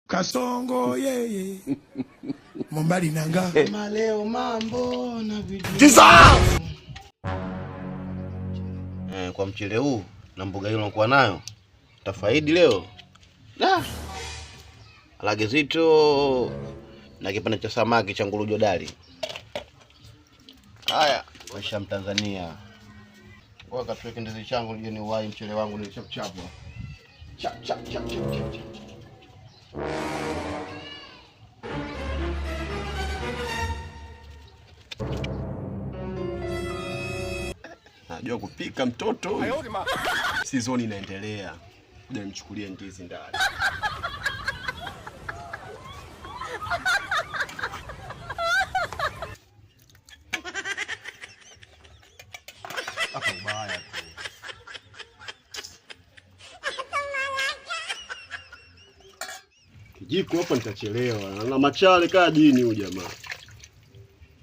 Kasongo yeye Mombali nanga. Maleo mambo na video. Eh, kwa mchele huu na mboga hiyo unakuwa nayo tafaidi leo. Da. Alage zito na kipande cha samaki cha nguru jodari. Haya, maisha Mtanzania. Kwa katuweke ndizi changu nije ni uwai mchele wangu ni chap chap. Chap chap chap chap chap. Chap. Najua kupika mtoto huyu. Season inaendelea. Kuja nimchukulie ndizi ndani. Hapa ubaya tu. Kijiko hapa nitachelewa. Na machale kaa jini huyu jamaa.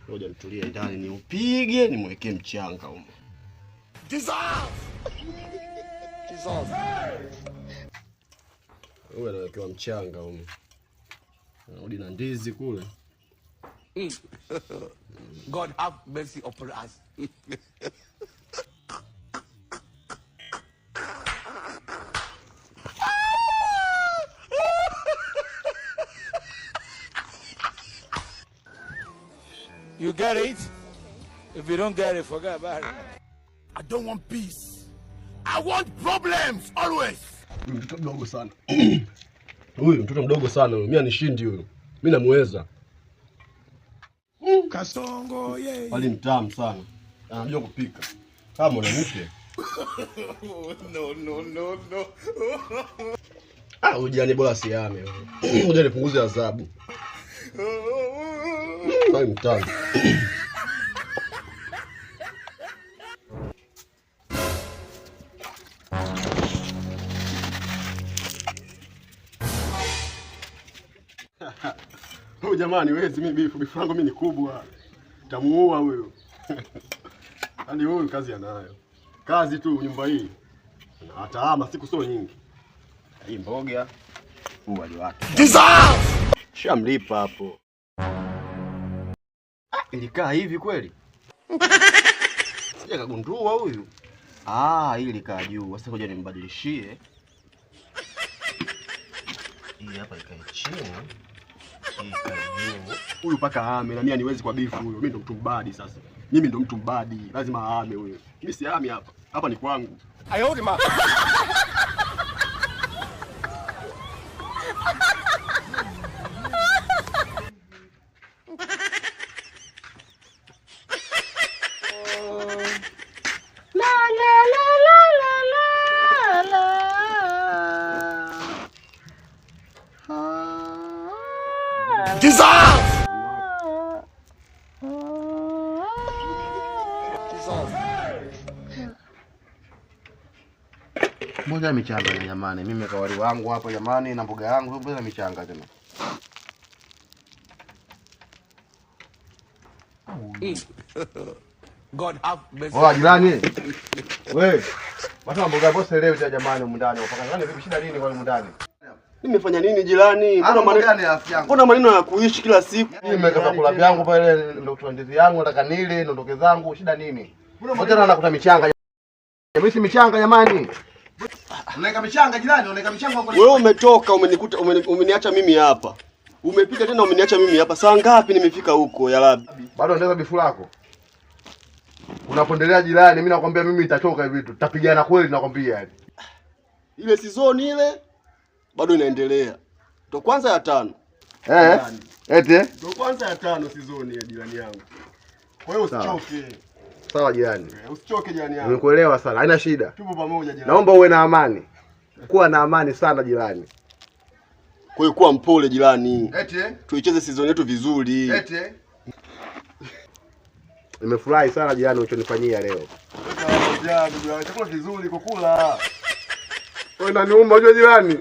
Ngoja nitulie ndani niupige nimwekee mchanga humo. Huyu anawekewa mchanga humo. Anarudi na ndizi kule. God have mercy upon us. You get it? If you don't get it, forget about it. I don't want peace. I want problems always. Huyu mtoto mdogo sana. Huyu mtoto mdogo sana huyu. Mimi anishindi huyu. Mimi namuweza. Kasongo yeye. Wali mtamu sana. Anajua kupika. Kama mwanamke. No, no, no, no. Ah, huyu jirani bora asiame. Ngoja nipunguze adhabu. Wali mtamu. Huyu jamani wezi mimi bifu yangu mimi ni kubwa. Tamuua huyu. Yaani huyu kazi anayo. Kazi tu nyumba hii. Na ataama siku sio nyingi. Hii mboga huu wali wake. Shamlipa hapo. Ah, ilikaa hivi kweli? Sija kagundua huyu. Ah, hii ilikaa juu. Sasa ngoja nimbadilishie. Hii hapa ikae chini. Hii ikae juu. Huyu paka ahame na mimi aniwezi kwa bifu huyu. Mimi ndo mtu mbadi sasa. Mimi ndo mtu mbadi. Lazima ahame huyu. Mimi sihami hapa. Hapa ni kwangu. Mbona michanga ya jamani? Mimi kawali wangu hapa jamani na mboga yangu mbona michanga tena? God have mercy. Oa jirani. Wewe. Watu mboga hapo leo cha jamani humu ndani. Upaka ndani vipi shida nini kwa humu ndani? Nimefanya nini jirani? Mbona Mbona gani afya yangu? Mbona maneno ya kuishi kila siku? Mimi nimeweka vyakula vyangu pale ndio kutoa ndizi yangu nataka nile niondoke zangu shida nini? Mbona tena nakuta michanga? Mimi si michanga jamani. Unaweka michanga jirani, unaweka michanga kwa Wewe umetoka umenikuta umeniacha mimi hapa. Umepika tena umeniacha mimi hapa. Saa ngapi nimefika huko ya Rabi? Bado endeleza bifu lako. Unapondelea jirani, mimi nakwambia mimi nitachoka hivi vitu. Tutapigana kweli nakwambia yani. Ile season ile bado inaendelea. Ndo kwanza ya tano. Eh? Eti? Ndo kwanza ya tano season ya jirani yangu. Kwa hiyo Sawa. usichoke. Sawa jirani. Usichoke jirani yangu. Nimekuelewa sana. Haina shida. Tupo pamoja jirani. Naomba uwe na amani. Kuwa na amani sana jirani. Kwa hiyo kuwa mpole jirani. Eti? Tuicheze season yetu vizuri. Eti? Nimefurahi sana jirani ulichonifanyia leo. Chakula kizuri kukula. Wewe unaniuma unajua jirani.